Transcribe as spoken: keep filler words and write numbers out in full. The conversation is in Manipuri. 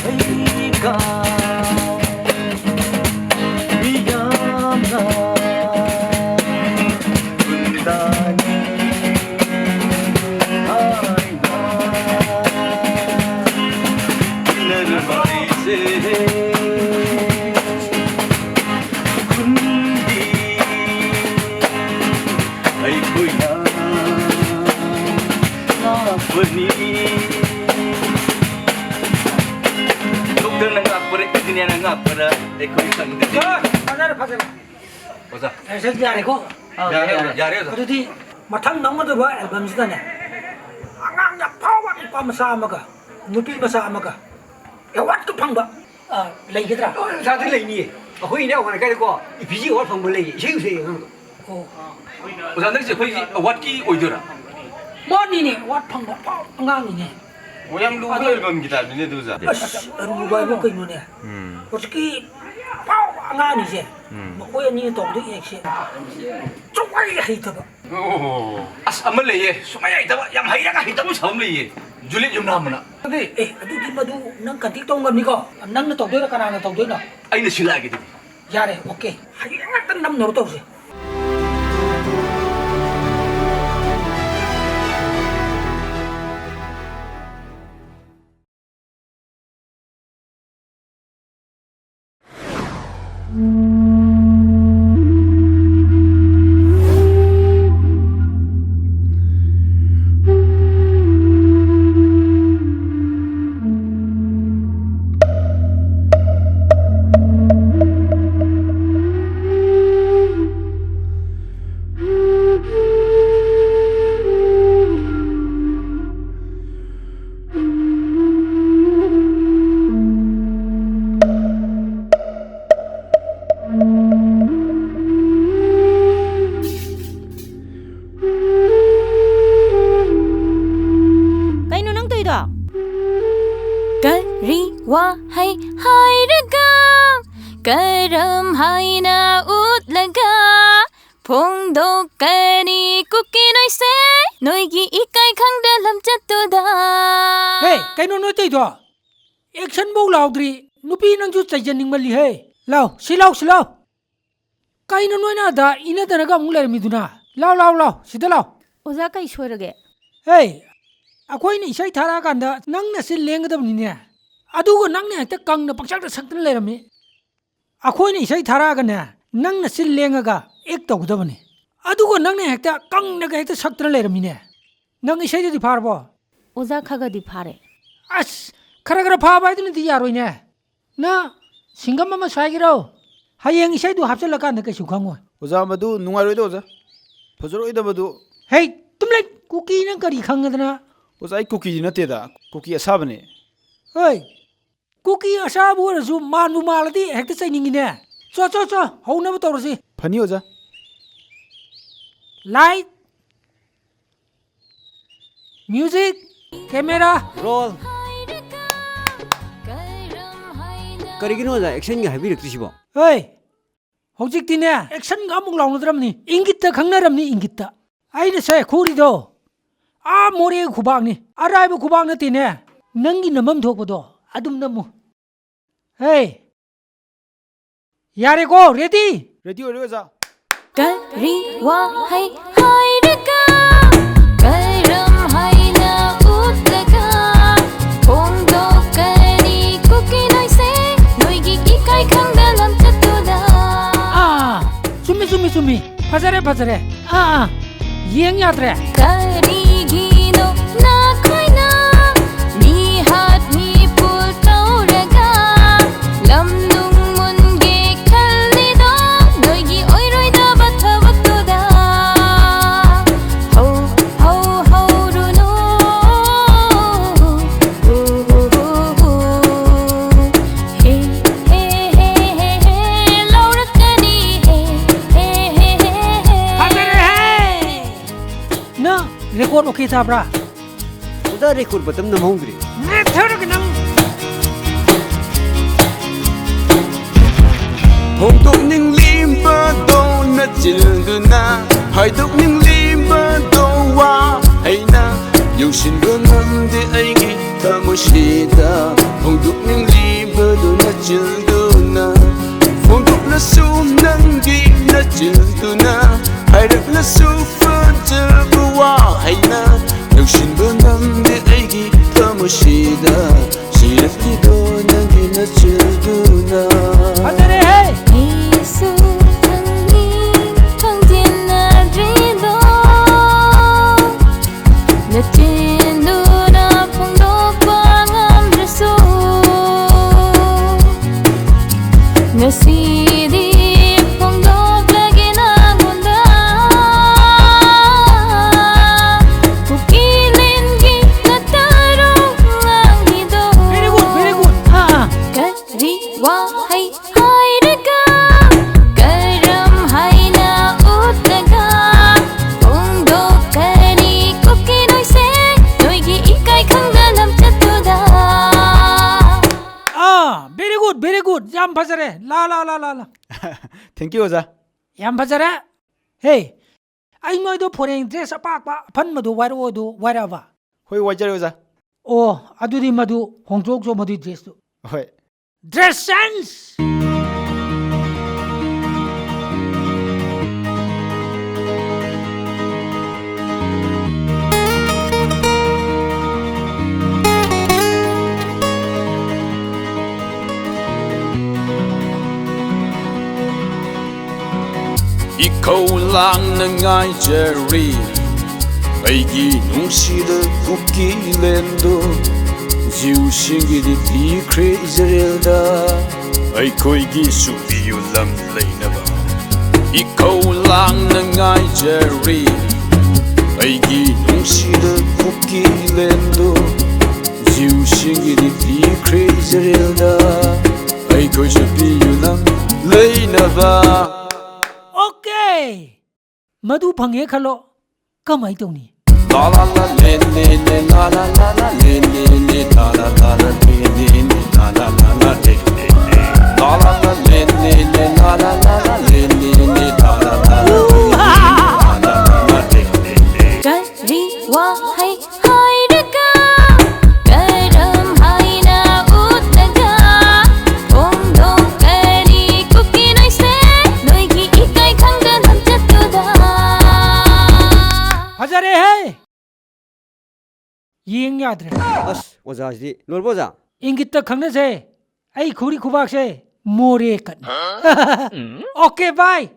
ꯑꯩꯒ ꯃꯤꯌꯥꯝꯅ ꯈꯨꯟꯗꯥꯅꯤ ꯍꯥꯏꯅ ꯏꯟꯅꯔꯕ ꯑꯩꯁꯦ ꯈꯨꯟꯗꯤ ꯑꯩꯈꯣꯏꯅ ꯉꯥꯛꯄꯅꯤ꯫ ꯗꯣꯛꯇꯔꯅ ꯉꯥꯛꯄꯔ, ꯏꯟꯖꯤꯅꯤꯌꯥꯔꯅ ꯉꯥꯛꯄꯔ, ꯑꯩꯈꯣꯏ ꯈꯪꯗꯦ꯫ ꯐꯖꯔꯦ, ꯐꯖꯔꯦ꯫ ꯑꯣꯖꯥ꯫ ꯑꯦ, ꯁꯤ ꯌꯥꯔꯦꯀꯣ? ꯌꯥꯔꯦ, ꯌꯥꯔꯦ, ꯌꯥꯔꯦ, ꯑꯣꯖꯥ꯫ ꯑꯗꯨꯗꯤ ꯃꯊꯪ ꯅꯝꯒꯗꯕ ꯑꯦꯜꯕꯝꯁꯤꯗꯅꯦ, ꯑꯉꯥꯡ ꯌꯥꯝ ꯐꯥꯎꯕ ꯅꯨꯄꯥ ꯃꯆꯥ ꯑꯃꯒ ꯅꯨꯄꯤ ꯃꯆꯥ ꯑꯃꯒ ꯑꯦꯋꯥꯔꯗꯀ ꯐꯪꯕ, ꯑ, ꯂꯩꯒꯗ꯭ꯔꯥ? ꯑꯣꯖꯥꯗꯤ ꯂꯩꯅꯤꯌꯦ꯫ ꯑꯩꯈꯣꯏ ꯏꯅꯦ ꯑꯩꯈꯣꯏ ꯂꯩꯀꯥꯏꯗꯀꯣ ꯏ ꯄꯤ ꯖꯤ ꯑꯦꯋꯥꯔꯗ ꯐꯪꯕ ꯂꯩꯌꯦ꯫ ꯏꯁꯩ ꯏꯁꯩ ꯑꯉꯥꯡꯗꯣ꯫ ꯑꯣ꯫ ꯑꯣꯖꯥ, ꯅꯪꯁꯦ ꯑꯩꯈꯣꯏꯒꯤ ꯑꯦꯋꯥꯔꯗꯀꯤ ꯑꯣꯏꯗꯣꯏꯔꯥ? ꯃꯥꯅꯤꯅꯦ, ꯑꯦꯋꯥꯔꯗ ꯐꯪꯕ ꯑꯐꯥꯎꯕ ꯑꯉꯥꯡꯅꯤꯅꯦ꯫ ꯑꯣ, ꯌꯥꯝ ꯂꯨꯕ ꯑꯗꯣ ꯑꯦꯜꯕꯝꯒꯤ ꯇꯥꯏꯞꯅꯤꯅꯦ ꯑꯗꯨ ꯑꯣꯖꯥ꯫ ꯑꯁ, ꯑꯔꯨꯕ ꯍꯥꯏꯕꯨ ꯀꯩꯅꯣꯅꯦ? ꯎꯝ꯫ ꯍꯧꯖꯤꯛꯀꯤ ꯑꯐꯥꯎꯕ ꯑꯉꯥꯡꯅꯤꯁꯦ, ꯎꯝ꯫ ꯃꯈꯣꯏ ꯑꯅꯤꯅ ꯇꯧꯕꯗ ꯑꯦꯛꯁꯦ ꯁꯨꯡꯍꯩ ꯍꯩꯇꯕ꯫ ꯑꯣ, ꯑꯁ, ꯑꯃ ꯂꯩꯌꯦ, ꯁꯨꯡꯍꯩ ꯍꯩꯇꯕ, ꯌꯥꯝ ꯍꯩꯔꯒ ꯍꯩꯇꯕ ꯁꯥꯕ ꯑꯃ ꯂꯩꯌꯦ, ꯖꯨꯂꯤꯌꯠ ꯌꯨꯝꯅꯥꯝꯑꯅ꯫ ꯑꯦ, ꯑꯗꯨꯗꯤ ꯃꯗꯨ ꯅꯪ ꯀꯟꯇꯦꯛ ꯇꯧ ꯉꯝꯅꯤꯀꯣ? ꯅꯪꯅ ꯇꯧꯗꯣꯏꯔꯥ, ꯀꯅꯥꯅ ꯇꯧꯗꯣꯏꯅꯣ? ꯑꯩꯅ ꯁꯤꯜꯂꯛꯑꯒꯦ ꯑꯗꯨꯗꯤ꯫ ꯌꯥꯔꯦ, ꯑꯣꯀꯦ꯫ ꯍꯌꯦꯡ ꯉꯥꯛꯇ ꯅꯝꯅꯕ ꯇꯧꯁꯦ꯫ ꯀꯩꯅꯣ ꯅꯪ ꯇꯧꯔꯤꯗꯣ? ꯀꯔꯤ ꯋꯥꯍꯩ ꯍꯥꯏꯔꯒ, ꯀꯔꯝ ꯍꯥꯏꯅ ꯎꯠꯂꯒ ꯐꯣꯡꯗꯣꯛꯀꯅꯤ ꯀꯨꯀꯤ ꯅꯣꯏꯁꯦ? ꯅꯣꯏꯒꯤ ꯏꯀꯥꯏ ꯈꯪꯗ ꯂꯝꯆꯠꯇꯨꯗ꯫ ꯍꯦ, ꯀꯩꯅꯣ ꯅꯣꯏ ꯇꯧꯏꯗꯣ? ꯑꯦꯛꯁꯟꯐꯧ ꯂꯥꯎꯗ꯭ꯔꯤ꯫ ꯅꯨꯄꯤ ꯅꯪꯁꯨ ꯆꯩꯖꯅꯤꯡꯃꯜꯂꯤꯍꯦ꯫ ꯂꯥꯎ, ꯁꯤ ꯂꯥꯎ, ꯁꯤ ꯂꯥꯎ꯫ ꯀꯩꯅꯣ ꯅꯣꯏꯅ ꯑꯗ ꯏꯅꯗꯅꯒ ꯑꯃꯨꯛ ꯂꯩꯔꯝꯃꯤꯗꯨꯅ? ꯂꯥꯎ, ꯂꯥꯎ, ꯂꯥꯎ, ꯁꯤꯗ ꯂꯥꯎ꯫ ꯑꯣꯖꯥ, ꯀꯩ ꯁꯣꯏꯔꯒꯦ? ꯍꯦ, ꯑꯩꯈꯣꯏꯅ ꯏꯁꯩ ꯊꯥꯔꯛꯑꯀꯥꯟꯗ ꯅꯪ ꯅꯆꯤꯟ ꯂꯦꯡꯒꯗꯕꯅꯤꯅꯦ꯫ ꯑꯗꯨꯒ ꯅꯪꯅ ꯍꯦꯛꯇ ꯀꯪꯅ ꯄꯪꯁꯛꯇ ꯁꯛꯇꯅ ꯂꯩꯔꯝꯃꯤ꯫ ꯑꯩꯈꯣꯏꯅ ꯏꯁꯩ ꯊꯥꯔꯛꯑꯒꯅꯦ, ꯅꯪ ꯅꯆꯤꯟ ꯂꯦꯡꯉꯒ ꯑꯦꯛ ꯇꯧꯒꯗꯕꯅꯤ꯫ ꯑꯗꯨꯒ ꯅꯪꯅ ꯍꯦꯛꯇ ꯀꯪꯅꯒ ꯍꯦꯛꯇ ꯁꯛꯇꯅ ꯂꯩꯔꯝꯃꯤꯅꯦ꯫ ꯅꯪ ꯏꯁꯩꯗꯨꯗꯤ ꯐꯥꯔꯕꯣ? ꯑꯣꯖꯥ, ꯈꯔ ꯈꯔꯗꯤ ꯐꯥꯔꯦ꯫ ꯑꯁ, ꯈꯔ ꯈꯔ ꯐꯥꯕ ꯍꯥꯏꯗꯨꯅꯗꯤ ꯌꯥꯔꯣꯏꯅꯦ꯫ ꯅꯪ ꯁꯤꯡꯒꯝ ꯑꯃ ꯁ꯭ꯋꯥꯏꯒꯤꯔꯣ? ꯍꯌꯦꯡ ꯏꯁꯩꯗꯨ ꯍꯥꯞꯆꯤꯜꯂꯀꯥꯟꯗ ꯀꯩꯁꯨ ꯈꯪꯉꯣꯏ꯫ ꯑꯣꯖꯥ, ꯃꯗꯨ ꯅꯨꯡꯉꯥꯏꯔꯣꯏꯗ, ꯑꯣꯖꯥ꯫ ꯐꯖꯔꯣꯏꯗ ꯃꯗꯨ꯫ ꯍꯦ, ꯇꯨꯝꯂꯩ, ꯀꯨꯀꯤ ꯅꯪ ꯀꯔꯤ ꯈꯪꯉꯗꯅ? ꯑꯣꯖꯥ, ꯑꯩ ꯀꯨꯀꯤꯗꯤ ꯅꯠꯇꯦꯗ, ꯀꯨꯀꯤ ꯑꯁꯥꯕꯅꯦ꯫ ꯍꯣꯏ, ꯀꯨꯀꯤ ꯑꯁꯥꯕ ꯑꯣꯏꯔꯁꯨ ꯃꯥꯟꯕꯨ ꯃꯥꯜꯂꯗꯤ ꯍꯦꯛꯇ ꯆꯩꯅꯤꯡꯉꯤꯅꯦ꯫ ꯆꯣ, ꯆꯣ, ꯆꯣ, ꯍꯧꯅꯕ ꯇꯧꯔꯁꯤ꯫ ꯐꯅꯤ, ꯑꯣꯖꯥ꯫ Light, music, camera, roll꯫ ꯀꯔꯤꯒꯤꯅꯣ ꯑꯣꯖꯥ, ꯑꯦꯛꯁꯟꯒ ꯍꯥꯏꯕꯤꯔꯛꯇ꯭ꯔꯤꯁꯤꯕꯣ? ꯍꯣꯏ, ꯍꯧꯖꯤꯛꯇꯤꯅꯦ, ꯑꯦꯛꯁꯟꯒ ꯑꯃꯨꯛ ꯂꯥꯎꯅꯗ꯭ꯔꯕꯅꯤ꯫ ꯏꯪꯒꯤꯠꯇ ꯈꯪꯅꯔꯕꯅꯤ, ꯏꯪꯒꯤꯠꯇ꯫ ꯑꯩꯅ ꯁꯦ ꯈꯨꯔꯤꯗꯣ, ꯑꯥ, ꯃꯣꯔꯦ ꯈꯨꯕꯥꯛꯅꯤ, ꯑꯔꯥꯏꯕ ꯈꯨꯕꯥꯛ ꯅꯠꯇꯦꯅꯦ꯫ ꯅꯪꯒꯤ ꯅꯝꯐꯝ ꯊꯣꯛꯄꯗꯣ ꯑꯗꯨꯝ ꯅꯝꯃꯨ꯫ ꯍꯦ, ꯌꯥꯔꯦꯀꯣ? Ready? Ready ꯑꯣꯏꯔꯦ, ꯑꯣꯖꯥ꯫ ꯀꯔꯤ ꯋꯥꯍꯩ ꯍꯥꯏꯔꯒ ꯀꯔꯝ ꯍꯥꯏꯅ ꯎꯠꯂꯒ ꯐꯣꯡꯗꯣꯛꯀꯅꯤ ꯀꯨꯀꯤ ꯅꯣꯏꯁꯦ ꯅꯣꯏꯒꯤ ꯏꯀꯥꯏ ꯈꯪꯗ ꯂꯝꯆꯠꯇꯨꯗ? ꯑꯥ, ꯆꯨꯝꯃꯤ, ꯆꯨꯝꯃꯤ, ꯆꯨꯝꯃꯤ꯫ ꯐꯖꯔꯦ, ꯐꯖꯔꯦ꯫ ꯑꯥ, ꯑꯥ, ꯌꯦꯡ ꯌꯥꯗ꯭ꯔꯦ꯫ ꯀꯔꯤꯒꯤꯅꯣ ꯅꯈꯣꯏꯅ ꯃꯤꯍꯥꯠ ꯃꯤꯄꯨ ꯇꯧꯔꯒ ꯂꯝ ꯅꯨꯡ ꯃꯨꯟꯒꯦ ꯈꯜꯂꯤꯗꯣ? ꯅꯣꯏꯒꯤ ꯑꯣꯏꯔꯣꯏꯗꯕ ꯊꯕꯛꯇꯨꯗ ꯍꯧ ꯍꯧ ꯍꯧꯔꯨꯅꯨ꯫ ꯎ, ꯎ, ꯎ, ꯎ꯫ ꯍꯦ, ꯍꯦ, ꯍꯦ, ꯍꯦ, ꯍꯦ, ꯂꯧꯔꯛꯀꯅꯤ꯫ ꯍꯦ, ꯍꯦ, ꯍꯦ, ꯍꯦ, ꯍꯦ꯫ ꯐꯖꯔꯦꯍꯦ! ꯅꯪ ꯔꯦꯀꯣꯔꯗ ꯑꯣꯀꯦ ꯇꯥꯕ꯭ꯔꯥ? ꯑꯣꯖꯥ, ꯔꯦꯀꯣꯔꯗ ꯕꯇꯟ ꯅꯝꯍꯧꯗ꯭ꯔꯦ꯫ ꯅꯦꯠꯊꯔꯒ ꯅꯪ꯫ ꯐꯣꯡꯗꯣꯛꯅꯤꯡꯂꯤꯕꯗꯣ ꯅꯆꯤꯟꯗꯨꯅ, ꯍꯥꯏꯗꯣꯛꯅꯤꯡꯂꯤꯕꯗꯣ ꯋꯥ ꯅꯨꯡꯁꯤꯟꯕ ꯉꯝꯗꯦ ꯑꯩꯒꯤ ꯊꯃꯣꯏꯁꯤꯗ ꯐꯣꯡꯗꯣꯛꯅꯤꯡꯂꯤꯕꯗꯨ ꯅꯆꯤꯟꯗꯨꯅ ꯐꯣꯡꯗꯣꯛꯂꯁꯨ ꯅꯪꯒꯤ ꯅꯆꯤꯟꯗꯨꯅ ꯍꯥꯏꯔꯛꯂꯁꯨ ꯐꯖꯕ ꯋꯥꯍꯩꯅ ꯅꯨꯡꯁꯤꯟꯕ ꯉꯝꯗꯦ ꯑꯩꯒꯤ ꯊꯃꯣꯏꯁꯤꯗ ꯁꯤꯔꯛꯂꯤꯕ ꯅꯪꯒꯤ ꯅꯆꯤꯟꯗꯨꯅ ꯐꯖꯔꯦꯍꯦ! ꯑꯩꯁꯨ ꯈꯪꯅꯤꯡ ꯈꯪꯖꯤꯟꯅꯗ꯭ꯔꯤꯗꯣ ꯅꯆꯤꯟꯗꯨꯅ ꯐꯣꯡꯗꯣꯛꯄ ꯉꯝꯗ꯭ꯔꯁꯨ ꯉꯁꯤꯗꯤ ꯐꯣꯡꯗꯣꯛꯂꯒꯦ ꯅꯉꯣꯟꯗ ꯀꯨꯀꯤ ꯂꯦꯟꯒꯤ ꯅꯠꯇꯔꯣ ꯉꯥꯡꯂꯤꯗꯣ Very good, very good. ꯑꯥ, ꯑꯥ. ꯀꯔꯤ ꯋꯥꯍꯩ ꯍꯥꯏꯔꯒ ꯀꯔꯝ ꯍꯥꯏꯅ ꯎꯠꯂꯒ ꯐꯣꯡꯗꯣꯛꯀꯅꯤ ꯀꯨꯀꯤ ꯅꯣꯏꯁꯦ ꯅꯣꯏꯒꯤ ꯏꯀꯥꯏ ꯈꯪꯗ ꯂꯝꯆꯠꯇꯨꯗ ꯑꯥ, very good, very good. ꯌꯥꯝ ꯐꯖꯔꯦ. ꯂꯥ, ꯂꯥ, ꯂꯥ, ꯂꯥ, ꯂꯥ. Thank you, ꯑꯣꯖꯥ. ꯌꯥꯝ ꯐꯖꯔꯦ. ꯍꯦ, ꯑꯩ ꯅꯣꯏꯗꯣ foreign dress ꯑꯄꯥꯛꯄ ꯑꯐꯟꯕꯗꯣ ꯋꯥꯏꯔꯛꯑꯣꯗꯣ ꯋꯥꯏꯔꯛꯑꯕ? ꯍꯣꯏ, ꯋꯥꯏꯖꯔꯦ, ꯑꯣꯖꯥ. ꯑꯣ, ꯑꯗꯨꯗꯤ ꯃꯗꯨ ꯍꯣꯡꯗꯣꯛꯆꯣ, ꯃꯗꯨꯒꯤ dressꯇꯨ. ꯍꯣꯏ. Dress change! ꯏꯈꯧ ꯂꯥꯡꯅ ꯉꯥꯏꯖꯔꯤ ꯑꯩꯒꯤ ꯅꯨꯡꯁꯤꯔ ꯀꯨꯀꯤ ꯂꯦꯟꯗꯣ ꯖꯤꯎꯁꯤꯡꯒꯤꯗꯤ ꯄꯤꯈ꯭ꯔꯦ ꯏꯖꯔꯦꯜꯗ ꯑꯩꯈꯣꯏꯒꯤꯁꯨ ꯄꯤꯌꯨ ꯂꯝ ꯂꯩꯅꯕ ꯏꯈꯧ ꯂꯥꯡꯅ ꯉꯥꯏꯖꯔꯤ ꯑꯩꯒꯤ ꯅꯨꯡꯁꯤꯔ ꯀꯨꯀꯤ ꯂꯦꯟꯗꯣ ꯖꯤꯎꯁꯤꯡꯒꯤꯗꯤ ꯄꯤꯈ꯭ꯔꯦ ꯏꯖꯔꯦꯜꯗ ꯑꯩꯈꯣꯏꯁꯨ ꯄꯤꯌꯨ ꯂꯝ ꯂꯩꯅꯕ Okay! ꯃꯗꯨ ꯐꯪꯉꯦ ꯈꯜꯂꯣ, ꯀꯃꯥꯏ ꯇꯧꯅꯤ? La la la le le le la la la la le le le la la la la le le le la la la la le le le la la la la le le le la la la la le le le la la la la le le le la la la la le le le ꯀꯔꯤ ꯋꯥꯍꯩ ꯍꯥꯏ ꯑꯦꯍꯦ! ꯌꯦꯡ ꯌꯥꯗ꯭ꯔꯦ꯫ ꯑꯁ, ꯑꯣꯖꯥꯁꯤꯗꯤ꯫ ꯂꯣꯏꯔꯕꯣ, ꯑꯣꯖꯥ? ꯏꯪꯒꯤꯠꯇ ꯈꯪꯅꯁꯦ꯫ ꯑꯩ ꯈꯨꯔꯤ ꯈꯨꯕꯥꯛꯁꯦ ꯃꯣꯔꯦ ꯀꯠꯅꯤ꯫ Okay, bye꯫